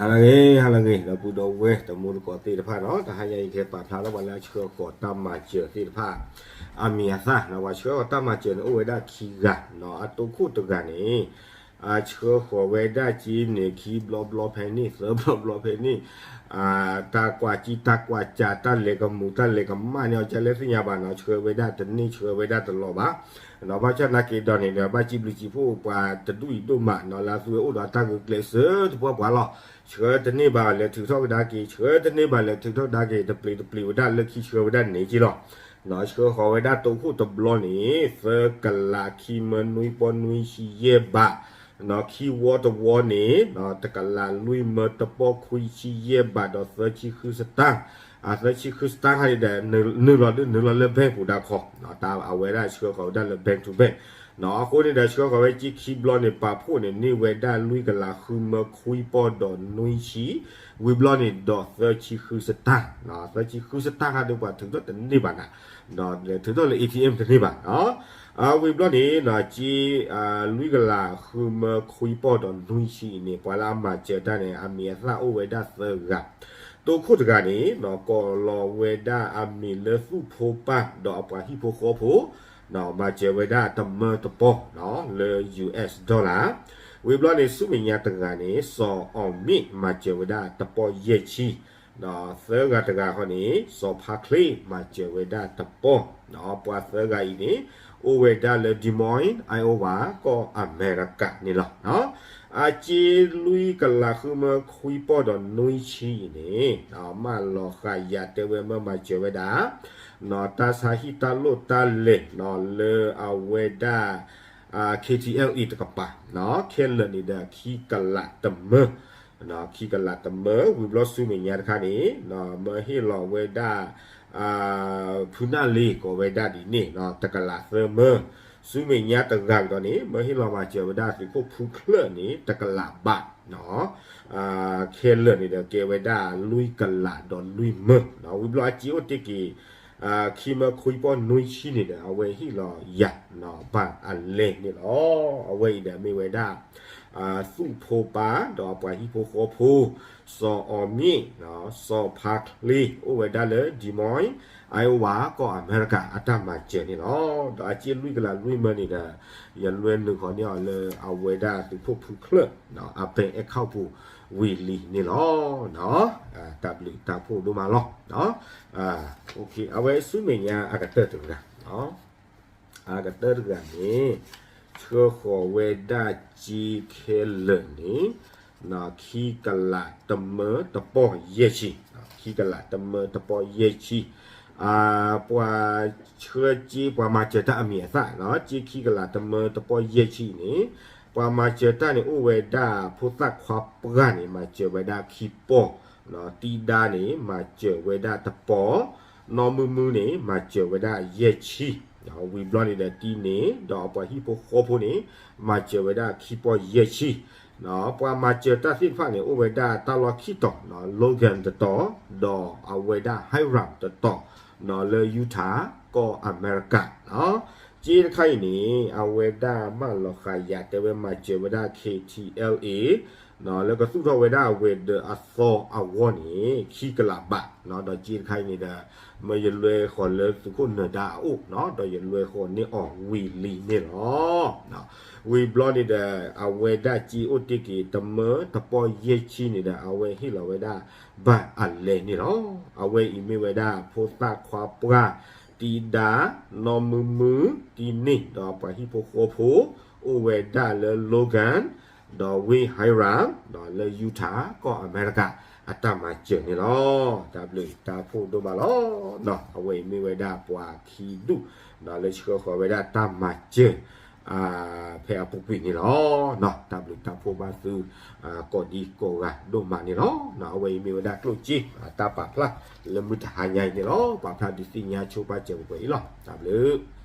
ဟါလၢအဂ့ၤ ဟါလၢအဂ့ၤ ဒီပုၢ်ဒီဝဲၢ်တံၤသကိးသ့ၣ်တဖၣ်နီၤ, တဟါညါအံၤ ကဟဲပာ်ဖျါထီၣ်ပှၤလၢအဆှၢဃီၤတၢ်မၤစၢၤသ့ၣ်တဖၣ် အမံၤအသၣ်နီၤ, ပှၤဆှၢဃီၤတၢ်မၤစၢၤန့ၣ် အိၣ်ဝဲဒၣ်ခံဂၤနီၤ, အတိၢ်ခိၣ်တဂၤန့ၣ် အဆှၢဃီၤဝဲဒၣ်က့န့ၣ် ခံဘျီဘျီဖဲန့ၣ် သၢဘျီဘျီဖဲန့ၣ် တၢ်ကွၢ်ကံၢ်တၢ်ကွၢ်စး တၢ်လဲၤကမူၤ တၢ်လဲၤကမၣ်န့ၣ် အကလဲသ့ၣ်ညါဘၣ်နီၤ, ဆှၢဝဲဒၣ်တန့ၢ် ဆှၢဝဲဒၣ်တလီၤဘၣ်နီၤ, ဘၣ်ဆၣ်သနာ်က့ဒီးန့ၣ်ဒီး ဘၣ်စံးဘျုးစံးဖှိၣ်ပှၤတဒူၣ်အံၤဒိၣ်မးနီၤ, လၢအသုဝဲအိၣ်ဒီးတၢ်ဂုာ်ကျဲးစၢးသပှၢ်ပှၢ်လီၤ, ဆှၢတန့ၢ်ဘၣ်လဲၤထုးထီၣ်ကဒါက့ၤ, ဆှၢတန့ၢ်ဘၣ်လဲၤထုးထီၣ်ကဒါက့ၤ, တပျံၤတပျံၤဝဲဒၣ်လၢခံဆှၢဝဲဒၣ်န့ၣ်က့လီၤ. ဆှၢဃီၤဝဲဒၣ်တိၢ်ခိၣ်တဘျီန့ၣ် သၢကလးခံမၢနွံပီၢ်နွံဆံယဲၢ်ဘး, ခံဝီတဝီန့ၣ် တကလးလွံၢ်မၢတပီၢ်ခွံဆံယဲၢ်ဘးဒီးသၢဆံဃုစတၢ်, သၢဆံဃုစတၢ်ခါန့ၣ်ဒီး နုာ်လီၤဒုးနုာ်လီၤလၢ bank ပူၤဒၣ်ခီ, တၢ်အဝဲဒၣ်ဆှၢဃီၤဝဲဒၣ်လၢ bank to bank နီၤ, အဃိန့ၣ်ဒီးဆှၢဃီၤဝဲက့ခံဘျီန့ၣ် ပာ်ဖှိၣ်န့ၣ် န့ၢ်ဝဲဒၣ်လွံၢ်ကလးဃုမၢခွံပီၢ်ဒီးနွံဆံ, ဝံၤဘျီန့ၣ်ဒီးသၢဆံဃုစတၢ်, သၢဆံဃုစတၢ်ခါဒီးပှၤထုးထီၣ်တန့ၢ်ဘၣ်နၤ, ဒီးထုးထီၣ်လၢ A T M တန့ၢ်ဘၣ်နီၤ. ဝံၤဘျီန့ၣ် က့ လွံၢ်ကလးဃုမၢခွံပီၢ်ဒီးနွံဆံအံၤန့ၣ် ပှၤလၢအမၤစၢၤတၢ်န့ၣ် အမံၤအသၣ်အိၣ်ဝဲဒၣ်သၢဂၤ, တိၢ်ခိၣ်တဂၤန့ၣ် ကိးလီၤဝဲဒၣ်အမံၤလၢသူၣ်ဖိပၢ် ဒီးအပှၤဟံၣ်ဖိဃီဖိ မၤစၢၤဝဲဒၣ်တမၢတပီၢ် လၢ U S dollar, ဝံၤဘျီန့ၣ် ဆူမဲာ်ညါတဂၤန့ၣ် စီၤအီၣ်မ့ၣ် မၤစၢၤဝဲဒၣ်တပီၢ်ယဲၢ်ဆံ, သၢဂၤတဂၤဃီန့ၣ် စီၤဖါချ့ မၤစၢၤဝဲဒၣ်တပီၢ်, ပှၤသၢဂၤအံၤန့ၣ် အိၣ်ဝဲဒၣ်လၢ Des Moines, Iowa ကီၢ်အမဲရကၤန့ၣ်လီၤ. အက့လွံၢ်ကလးဃုမၢခွံပီၢ်ဒီးနွံဆံအံၤန့ၣ် မၢလီၤဃာ်ယၤတဲဝဲမၢမၤစၢၤဝဲဒၣ် တၢ်ဆါဟံၣ်တၢ်လိၣ်တၢ်လဲၤ လၢအဝဲဒၣ် K T L A တကပၤ, ခဲလၢာ်န့ၣ်ဒီးခံကလးတမၢ, ခံကလးတမၢ, ဝံၤဘျီဆူမဲာ်ညါတခါန့ၣ် မၢဟ့ၣ်လီၤဝဲဒၣ် ဖုနၣ်လ့ၤ ကိးဝဲဒၣ်ဒ်န့ၣ် တကလးသၢမၢ, ဆူမဲာ်ညါတဂၤကဒီးန့ၣ် မၢဟ့ၣ်လီၤမၤစၢၤဝဲဒၣ်သုးခိၣ်ဖူချၢၣ်န့ၣ် တကလးဘး ခဲလၢာ်န့ၣ်ဒီးကဲဝဲဒၣ်လွံၢ်ကလးဒီးလွံၢ်မၢ, ဝံၤဘျီအက့အိၣ်တ့ၢ်က့ၤ ခံမၢခွံပီၢ်နွံဆံန့ၣ်ဒီး အဝဲဟ့ၣ်လီၤယၤ ဘၣ်အလဲၣ်န့ၣ်လီၤ. အဝဲအံၤဒီးမ့ၢ်ဝဲဒၣ် သူၣ်ဖိပၢ် ဒီးအပှၤဟံၣ်ဖိဃီဖိ စီၤအီၣ်မ့ၣ် စီၤဖါချ့ အိၣ်ဝဲဒၣ်လၢ Des Moines, Iowa ကီၢ်အမဲရကၤ အတၢ်မၤစၢၤန့ၣ်လီၤ. ဒီးအက့လွံၢ်ကလးလွံၢ်မၢန့ၣ်ဒီး ယလွဲနုာ်ဃီၤန့ၢ်အီၤလၢအဝဲဒၣ်သုးခိၣ်ဖူချၢၣ် အ bank account ပူၤဝံၤလံန့ၣ်လီၤ. တၢ်ဘျုးတၢ်ဖှိၣ်ဒိၣ်မးလီၤ. အဝဲဆူမဲာ်ညါအကတၢၢ်တဂၤ အကတၢၢ်တဂၤန့ၣ် ဆှၢဃီၤဝဲဒၣ်က့ခဲလၢာ်န့ၣ် ခံကလးတမၢတပီၢ်ယဲၢ်ဆံ, ခံကလးတမၢတပီၢ်ယဲၢ်ဆံ, ပှၤဆှၢက့ ပှၤမၤစၢၤတၢ်အမံၤအသၣ် က့ခံကလးတမၢတပီၢ်ယဲၢ်ဆံန့ၣ် ပှၤမၤစၢၤတၢ်န့ၣ်အိၣ်ဝဲဒၣ် ဖိသၣ်ခွါပှၢ်န့ၣ် မၤစၢၤဝဲဒၣ်ခံပီၢ်, တံဒါန့ၣ် မၤစၢၤဝဲဒၣ်တပီၢ်, နီၢ်မုၢ်မုၢ်န့ၣ် မၤစၢၤဝဲဒၣ်ယဲၢ်ဆံ, ဝံၤဘျီန့ၣ်ဒီးတံန့ၣ် ဒီးအပှၤဟံၣ်ဖိဃီဖိန့ၣ် မၤစၢၤဝဲဒၣ်ခံပီၢ်ယဲၢ်ဆံ, ပှၤမၤစၢၤတၢ်သ့ၣ်တဖၣ်န့ၣ် အိၣ်ဝဲဒၣ်တၢ်လီၢ်ခံတီၤ, Logan တတီၤ, ဒီးအဝဲဒၣ် Hiram တတီၤ, လၢ Utah ကီၢ်အမဲရကၤ, က့တခါအံၤန့ၣ် အဝဲဒၣ်မၢလီၤဃာ်ယၤတဲဝဲမၤစၢၤဝဲဒၣ် K T L A လၢကသူၣ်ထီၣ်ဝဲဒၣ်အဝဲၤဒၢးအသီအဂီၢ်န့ၣ် ခံကလးဘး, ဒီးက့တခါအံၤန့ၣ်ဒီး မၢယလွဲဃီၤလၢသုးခိၣ်နၢၤဒါအအိၣ်, ဒီးယလွဲဃီၤန့ၢ်အီၤဝံၤလံန့ၣ်လီၤ. ဝံၤဘျီန့ၣ်ဒီး အဝဲဒၣ်က့အိၣ်တ့ၢ်က့ၤ တမၢတပီၢ်ယဲၢ်ဆံန့ၣ်ဒီး အဝဲဟ့ၣ်လီၤဝဲဒၣ် ဘၣ်အလဲၣ်န့ၣ်လီၤ. အဝဲအံၤမ့ၢ်ဝဲဒၣ် ဖိသၣ်ခွါပှၢ်, တံဒါ, နီၢ်မုၢ်မုၢ်, တံန့ၣ် ဒီးပှၤဟံၣ်ဖိဃီဖိ, အိၣ်ဝဲဒၣ်လၢ Logan, ဒီးဝ့ၢ် Hiram ဒီးလၢ Utah ကီၢ်အမဲရကၤ အတၢ်မၤစၢၤန့ၣ်လီၤ. တၢ်ဘျုးတၢ်ဖှိၣ်ဒိၣ်မးလီၤ. အဝဲအံၤမ့ၢ်ဝဲဒၣ်ပှၤခံဒူၣ် လၢဆှၢဃီၤဝဲဒၣ်တၢ်မၤစၢၤ ဖဲအပူၤကွံာ်န့ၣ်လီၤ. တၢ်ဘျုးတၢ်ဖှိၣ်ဘၣ်သု ကိးဒံကိးဂၤဒိၣ်မးန့ၣ်လီၤ. အဝဲအံၤမ့ၢ်ဝဲဒၣ်ကျိၣ်စ့ တၢ်ပာ်ဖျါလၢမုၢ်တဟါညါအံၤန့ၣ်လီၤ. ပာ်ဖျါဒုးသ့ၣ်ညါဆိပာ်စၢၤပှဲၤအံၤလီၤ. တၢ်ဘျုး